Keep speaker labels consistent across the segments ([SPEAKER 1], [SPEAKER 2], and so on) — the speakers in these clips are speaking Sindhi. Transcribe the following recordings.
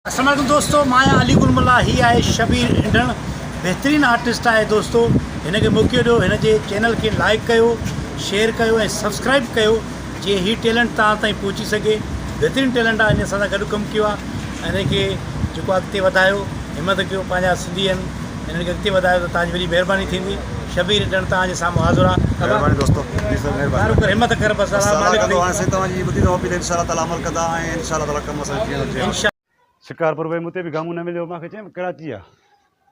[SPEAKER 1] السلام عليڪم دوستو مان آهيان علي گل ملاح هي آهي شبير انڊڻ بهترين آرٽسٽ آهي دوستو هن کي موقعو ڏيو هن جي چينل کي لائڪ ڪيو شيئر ڪيو ۽ سبسڪرائب ڪيو جيئن هي ٽيلنٽ توهان تائين پهچي سگهي بهترين ٽيلنٽ آهي هن اسان سان گڏ ڪم ڪيو آهي ۽ هن کي جيڪو اڳتي وڌايو همت ڪيو پنهنجا سنڌي آهن هنن کي اڳتي وڌايو ته توهان جي وڏي مهرباني ٿيندي شبير انڊڻ توهان جي سامهون حاضر آهي
[SPEAKER 2] مهرباني دوستو جي سر مهرباني
[SPEAKER 1] ڪر همت ڪر بس
[SPEAKER 2] الله مالڪ ڪندو هاڻي سائين توهان جي ٻڌي ٿو اپيل انشاء الله تعالي عمل ڪندا ۽ انشاء الله تعالي ڪم اسان جو ٿي ويندو
[SPEAKER 3] شڪارپور ويم اتي به گامون نه مليو مان کي چيم ڪراچي آ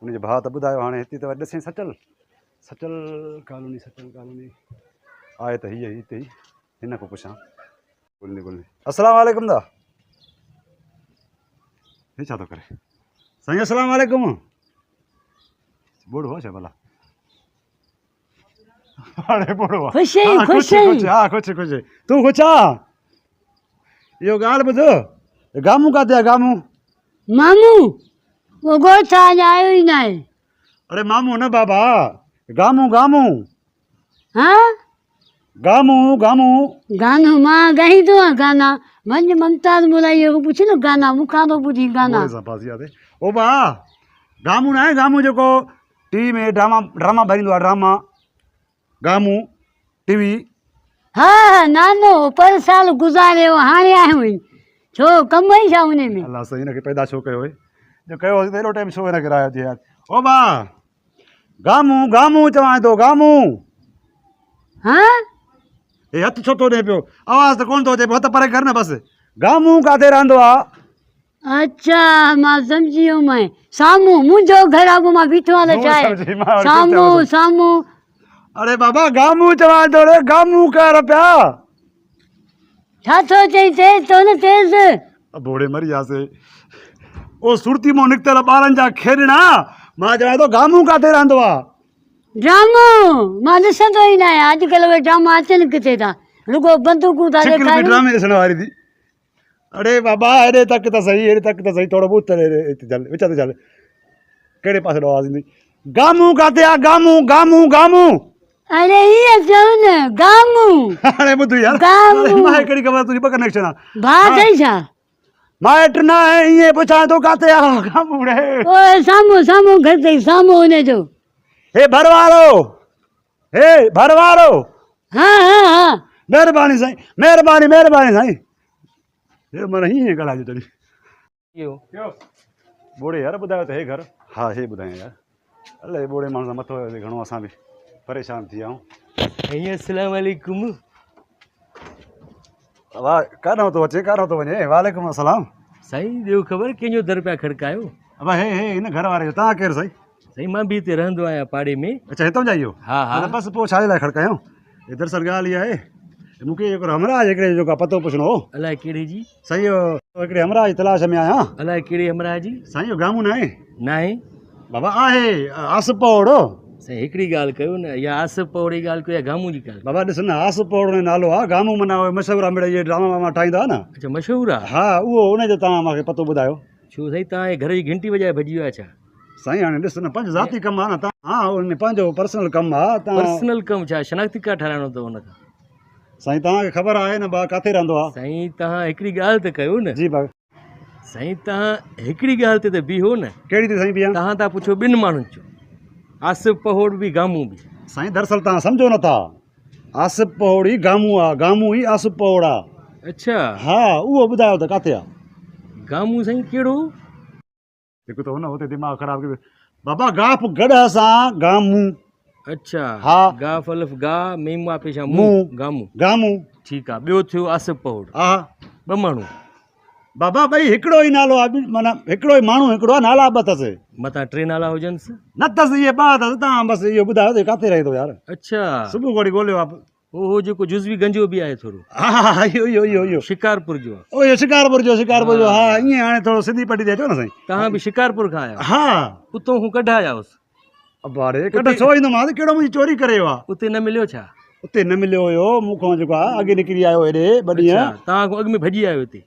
[SPEAKER 3] ان جي ڀاء ته ٻڌايو هاڻي هتي ته وري ڏسين سچل سچل ڪالوني سچل ڪالوني آهي ته هيء هتي ئي هن کان پڇان ڳولني ڳولني السلام عليڪم دا هي ڇا ٿو ڪري سائين السلام عليڪم ٻوڙو ڇا ڀلا هاڻي ٻوڙو آ
[SPEAKER 4] خوش آهين
[SPEAKER 3] ها،
[SPEAKER 4] خوش آهين
[SPEAKER 3] خوش ها خوش خوش تون خوش آ اهو ڳالهه ٻڌ گامون ڪاٿي آ گامون
[SPEAKER 4] مامو اهو ڳوٺ آ اڃا آيو ئي ناهي
[SPEAKER 3] اڙي مامو نه بابا گامون گامون
[SPEAKER 4] ها
[SPEAKER 3] گامون گامون
[SPEAKER 4] گانو مان ڳائيندو آهيان گانا وڃ ممتاز مولائي کان پڇ نه گانا مون کان ٿو ٻڌين گانا
[SPEAKER 3] ٻوڙي سان ڦاسي وياسي او با گامون ناهي گامون جيڪو ٽي وي ۾ ڊراما ڊراما ڀريندو آ ڊراما گامون ٽي وي.
[SPEAKER 4] ها ها نانو پر سال گذاريو هاڻي آيو آهين ڇو ڪم ئي ڇا انهي ۾.
[SPEAKER 3] الله سائين هن کي پيدا ڇو ڪيو هي جو ڪيو هوس ته ايڏو ٽائيم ڇو هن کي راهيو ٿي يار او با گامون گامون چوان ٿو گامون
[SPEAKER 4] ها
[SPEAKER 3] هي هٿ ڇو ٿو ڏي پيو آواز ته ڪون ٿو اچي پيو هٿ پري ڪر نه بس گامون ڪاٿي رهندو آ
[SPEAKER 4] اڇا مان سمجهي ويم سامهون منهنجو گهر آ پوء مان بيٺو آهيان ته ڇا آهي سامهون سامهون.
[SPEAKER 3] اڙي بابا گامون چوان ٿو ري گامون ڪر پيا.
[SPEAKER 4] ڇا ٿو چئين تيز ٿو نه تيز.
[SPEAKER 3] ابوڙي مري وياسي او سرتي مون نڪتل ٻارن جا کيڏڻا مان چوان ٿو گامون ڪاٿي رهندو آ.
[SPEAKER 4] ڊرامو مان ڏسندو ئي نه آهيان اڄڪلهه اهي ڊراما اچن ڪٿي ٿا رڳو بندوقون ٿا
[SPEAKER 3] شڪل به
[SPEAKER 4] ڏيکارين.
[SPEAKER 3] ڊرامي ڏسڻ واري ٿي. اڙي بابا هيڏي تڪ ته سهي هيڏي تڪ ته سهي ٿورو ٻوٿ هتي جل وچ تي جل ڪهڙي پاسي ڏو آواز ايندي گامون ڪاٿي آ گامون گامون گامون
[SPEAKER 4] اڙي هيئن چئو نه گامون
[SPEAKER 3] هاڻي ٻڌ يار
[SPEAKER 4] گامون
[SPEAKER 3] ماهي ڪهڙي خبر تنهنجي ٻه ڪنيڪشن آ
[SPEAKER 4] ڀاء اٿئي ڇا
[SPEAKER 3] مائٽ نه آهي ائين پڇان ٿو ڪاٿي آ گامون ري
[SPEAKER 4] اوء سامهون سامهون گهر اٿئي سامهون ان جو
[SPEAKER 3] هي ڀر وارو هي ڀر وارو.
[SPEAKER 4] ها ها ها.
[SPEAKER 3] مهرباني سائين مهرباني مهرباني سائين. هي معنيٰ هيئن ڳالهائجي تڏهن.
[SPEAKER 5] اهو.
[SPEAKER 3] ٻوڙي يار ٻڌايو ته هي گهر. ها هي ٻڌايان يار. الائي ٻوڙي ماڻهو سان مٿو ويو گهڻو اسان به پريشان ٿي ويا آهيون.
[SPEAKER 5] سائين السلام عليڪم.
[SPEAKER 3] واهه ڪاڏانهن ٿو اچين ڪاڏانهن ٿو وڃين وعليڪم السلام.
[SPEAKER 5] سائين ڏيو خبر ڪنهن جو در پيا کڙڪايو.
[SPEAKER 3] ابا هي هي هن گهر واري جو توهان ڪير سائين.
[SPEAKER 5] سائين مان به هتي رهندو آهيان پاڙي ۾.
[SPEAKER 3] اچا هتان جا اهو.
[SPEAKER 5] ها ها.
[SPEAKER 3] ته بس پوء ڇا جي لاء کڙڪايو. هي دراصل ڳالهه اها آهي ته مون کي هڪڙو همراهه جي هڪڙي جو ڪا پتو پڇڻو هو.
[SPEAKER 5] الائي ڪهڙي جي.
[SPEAKER 3] سائين اهو هڪڙي همراهه جي تلاش ۾ آهيان.
[SPEAKER 5] الائي ڪهڙي همراهه جي.
[SPEAKER 3] سائين اهو گامون ناهي.
[SPEAKER 5] ناهي.
[SPEAKER 3] بابا آهي آصف پوڙو.
[SPEAKER 5] سائين هڪڙي ڳالهه ڪيو نه يا آصف پوڙي جي ڳالهه ڪيو يا گامون جي ڳالهه.
[SPEAKER 3] بابا ڏس نه آصف پوڙو جو نالو آ گامون معنيٰ اهي مشهور آ مڙئي اهي ڊراما واما ٺاهيندا آ نه.
[SPEAKER 5] اڇا مشهور آ.
[SPEAKER 3] ها اهو ان جو توهان مان کي پتو ٻڌايو.
[SPEAKER 5] ڇو سائين توهان جي گهر جي گهنٽي وڄائي ڀڄي ويا ڇا.
[SPEAKER 3] سائين هاڻي ڏس نه پنهنجو ذاتي ڪم آ نه توهان ها ان ۾ پنهنجو پرسنل ڪم آ توهان.
[SPEAKER 5] پرسنل ڪم ڇا شناختي ڪارڊ ٺاراهڻو اٿو ان کان.
[SPEAKER 3] سائين توهان کي خبر آهي نه با ڪاٿي رهندو آ.
[SPEAKER 5] سائين توهان هڪڙي ڳالهه ته ڪيو نه.
[SPEAKER 3] جي با.
[SPEAKER 5] سائين توهان هڪڙي ڳالهه تي ته بيهو نه.
[SPEAKER 3] ڪهڙي تي سائين بيهان؟
[SPEAKER 5] توهان ٿا پڇو ٻن ماڻهن جو آصف پهوڙ به گامون به.
[SPEAKER 3] سائين دراصل توهان سمجهو نه ٿا آصف پهوڙ ئي گامون آ گامون ئي آصف پهوڙ آ.
[SPEAKER 5] اڇا.
[SPEAKER 3] ها اهو ٻڌايو ته ڪاٿي آ.
[SPEAKER 5] گامون سائين ڪهڙو؟
[SPEAKER 3] هڪ ته هن هتي دماغ خراب ڪيو بابا گاف گڏهه سان گامون.
[SPEAKER 5] اڇا
[SPEAKER 3] ها
[SPEAKER 5] گاف الف گا ميم آ پيشان مون گامون
[SPEAKER 3] گامون
[SPEAKER 5] ٺيڪ آ ٻيو ٿيو آصف پهوڙ
[SPEAKER 3] ها
[SPEAKER 5] ٻه ماڻهو
[SPEAKER 3] بابا ٻئي هڪڙو ئي نالو آ معنيٰ هڪڙو ئي ماڻهو هڪڙو آ نالا ٻه اٿس
[SPEAKER 5] متان ٽي نالا هجنس
[SPEAKER 3] نه اٿس اهي ٻه اٿس تان بس اهو ٻڌايو ته ڪاٿي رهي ٿو يار
[SPEAKER 5] اڇا
[SPEAKER 3] صبح گهڙي ڳوليو آ
[SPEAKER 5] هو هو جيڪو جزوي گنجو به آهي ٿورو.
[SPEAKER 3] ها ها ها اهو اهو اهو اهو.
[SPEAKER 5] شڪارپور جو آ.
[SPEAKER 3] او اهو شڪارپور جو شڪارپور جو ها ائين هاڻي ٿورو سنڌي پٽي تي اچو نه سائين.
[SPEAKER 5] توهان به شڪارپور کان آيا.
[SPEAKER 3] ها.
[SPEAKER 5] اتو کان ڪڍ آيا هوس.
[SPEAKER 3] ابا ڙي ڪڍ ڇو ايندو مان ڪهڙو منهنجي چوري ڪري ويو آ.
[SPEAKER 5] اتي نه مليو ڇا؟
[SPEAKER 3] اتي نه مليو هيو مون کان جيڪو آ اڳي نڪري آيو هيڏي ٻه ڏينهن.
[SPEAKER 5] اڇا توهان کان اڳ ۾ ڀڄي آيو هتي.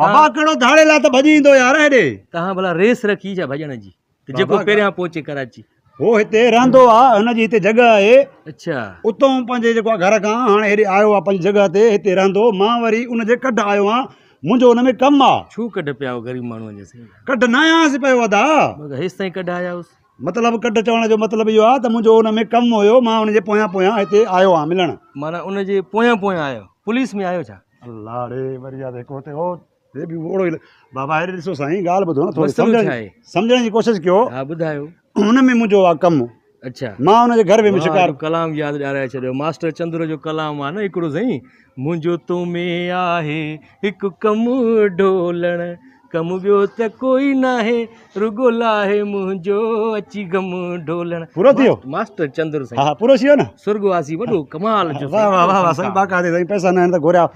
[SPEAKER 3] بابا ڪهڙو ڌاڙيل آ ته ڀڄي ايندو يار هيڏي.
[SPEAKER 5] توهان ڀلا ريس رکي ڇا ڀڄڻ جي. ته جيڪو پهريان پهچي ڪراچي.
[SPEAKER 3] هو هتي رهندو آ هن جي هتي جڳهه آهي.
[SPEAKER 5] اڇا.
[SPEAKER 3] اتون پنهنجي جيڪو آ گهر کان هاڻي هيڏي آيو آ پنهنجي جڳهه تي هتي رهندو مان وري ان جي ڪڍ آيو آن. منهنجو ان ۾ ڪم آ.
[SPEAKER 5] ڇو ڪڍ پيا آهيو غريب ماڻهوء جي سائين.
[SPEAKER 3] ڪڍ نه آيانس پيو ادا.
[SPEAKER 5] مگر هيستائين ڪڍ آيا هوس.
[SPEAKER 3] مطلب ڪڍ چوڻ جو مطلب اهو آ ته منهنجو ان ۾ ڪم هيو مان ان جي پويان پويان هتي آيو آهيان ملڻ.
[SPEAKER 5] معنيٰ ان جي پويان پويان آيو پوليس ۾ آيو ڇا.
[SPEAKER 3] الله ڙي وري ياد هڪ هتي هو هي به اوڙو ئي بابا هيڏي ڏسو سائين ڳالهه ٻڌو نه ٿوري
[SPEAKER 5] مسئلو
[SPEAKER 3] سمجهڻ
[SPEAKER 5] ڇا آهي؟
[SPEAKER 3] سمجهڻ جي ڪوشش ڪيو.
[SPEAKER 5] ها ٻڌايو.
[SPEAKER 3] ان ۾ منهنجو آ ڪم.
[SPEAKER 5] اڇا.
[SPEAKER 3] مان ان جي گهر ويم
[SPEAKER 5] واهه
[SPEAKER 3] شڪار.
[SPEAKER 5] جو ڪلام ياد ڏيارائي ڇڏيو ماسٽر چندر جو ڪلام آ نه هڪڙو سائين منهنجو تو ۾ آهي هڪ ڪم ڍولڻ ڪم ٻيو ته ڪوئي ناهي رڳو لاهي منهنجو اچي غم ڍولڻ.
[SPEAKER 3] پورو ٿي ويو؟
[SPEAKER 5] ماسٽر چندر سائين.
[SPEAKER 3] ها ها پورو ٿي ويو نه.
[SPEAKER 5] سرڳواسي وڏو ڪمال جو
[SPEAKER 3] واهه واهه واهه واهه سائين باقاعدي سائين پئسا نه آهن ته گهوريا.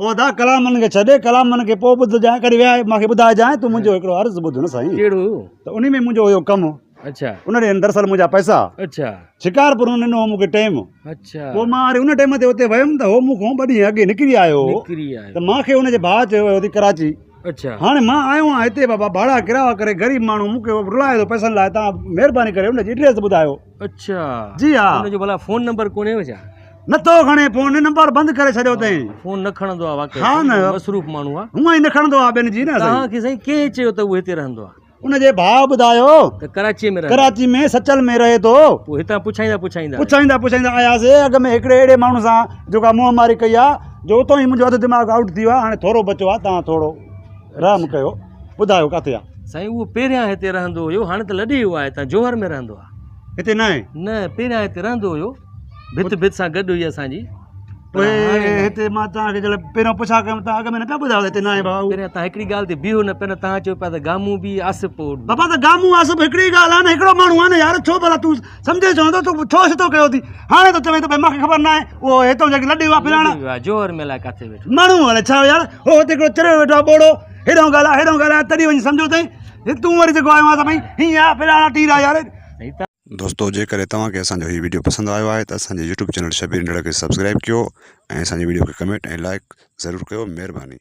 [SPEAKER 3] او ادا ڪلامن کي ڇڏ ڪلامن کي پوء ٻڌجانء ڪڏهن ويهائي مان کي ٻڌائجانء تون منهنجو هڪڙو عرض ٻڌ نه سائين.
[SPEAKER 5] ڪهڙو؟
[SPEAKER 3] ته انهي ۾ منهنجو هيو ڪم.
[SPEAKER 5] اڇا.
[SPEAKER 3] ان ڏينهن دراصل منهنجا پئسا.
[SPEAKER 5] اڇا.
[SPEAKER 3] شڪارپور هن ڏنو هو مون کي ٽيم.
[SPEAKER 5] اڇا.
[SPEAKER 3] پوء مان وري ان ٽيم تي اتي ويم ته هو مون کان ٻه ڏينهن اڳي نڪري آيو هو.
[SPEAKER 5] نڪري آيو.
[SPEAKER 3] ته مان کي ان جي ڀاء چيو ويو ٿي ڪراچي.
[SPEAKER 5] اڇا.
[SPEAKER 3] هاڻي مان آيو آهيان هتي بابا ڀاڙا ڪرايا ڪري غريب ماڻهو مون کي رلائي ٿو پئسن لاء تان مهرباني ڪري ان جي ايڊريس ٻڌايو.
[SPEAKER 5] اڇا.
[SPEAKER 3] جي ها.
[SPEAKER 5] ان جو ڀلا فون نمبر ڪونهيو ڇا؟
[SPEAKER 3] نٿو کڻي فون نمبر بند ڪري ڇڏيو اٿئي.
[SPEAKER 5] فون نه کڻندو آ واقعي.
[SPEAKER 3] ها نه.
[SPEAKER 5] مصروف ماڻهو آ.
[SPEAKER 3] هونئن ئي نه کڻندو آ ٻين جي نه سائين.
[SPEAKER 5] توهان کي سائين ڪنهن چيو ته اهو هتي رهندو آ؟
[SPEAKER 3] ان جي ڀاء ٻڌايو.
[SPEAKER 5] ته ڪراچيء ۾ رهندو.
[SPEAKER 3] ڪراچي ۾ سچل ۾ رهي ٿو.
[SPEAKER 5] پوء هتان پڇائيندا پڇائيندا.
[SPEAKER 3] پڇائيندا پڇائيندا آياسي. اڳ ۾ هڪڙي اهڙي ماڻهو سان جيڪا منهن ماري ڪئي آ جو اتان ئي منهنجو اڌ دماغ آئوٽ ٿي ويو آ. هاڻي ٿورو بچو آ توهان ٿورو رحم ڪيو ٻڌايو ڪاٿي آ.
[SPEAKER 5] سائين اهو پهريان هتي رهندو هيو هاڻي ته لڏي ويو آ هتان جوهر ۾ رهندو آ.
[SPEAKER 3] هتي ناهي؟
[SPEAKER 5] نه پهريان هتي رهندو هيو ڀت ڀت سان گڏ هئي اسان جي.
[SPEAKER 3] پوء هتي مان توهان کي جڏهن پهريون پڇا ڪيم توهان اڳ ۾ نه پيا ٻڌايو ته هتي ناهي ڀاء.
[SPEAKER 5] پهريان توهان هڪڙي ڳالهه تي بيهو نه پيا نه توهان چئو پيا ته گامون به آصف به.
[SPEAKER 3] بابا ته گامون آصف هڪڙي ئي ڳالهه آهي نه هڪڙو ماڻهو آهي نه يار ڇو ڀلا تون سمجهين ڇو نٿو تون ڇو ڇتو ڪيو اٿي هاڻي ٿو چوين ته ڀئي مان کي خبر ناهي اهو هتان جيڪي لڏي ويو آهي فلاڻا.
[SPEAKER 5] لڏي ويو آهي جوهر ۾ الائي ڪاٿي ويٺو.
[SPEAKER 3] ماڻهو الائي ڇا يار هو هتي هڪڙو چريو ويٺو آهي ٻوڙو هيڏانهن ڳالهاء هيڏانهن ڳالهاء تڏهن وڃي سمجهيو اٿئي تون وري جيڪو آيو آهين ته ڀئي هيئن آهي فلاڻا ٽيرا يار.
[SPEAKER 2] دوستو جيڪڏهن توهان کي اسان جو هي وڊيو پسند آيو آهي ته اسان جي يوٽيوب چينل شبير انڙ کي سبسڪرائب ڪيو ۽ اسان جي وڊيو کي ڪمينٽ ۽ لائڪ ضرور ڪيو مهرباني.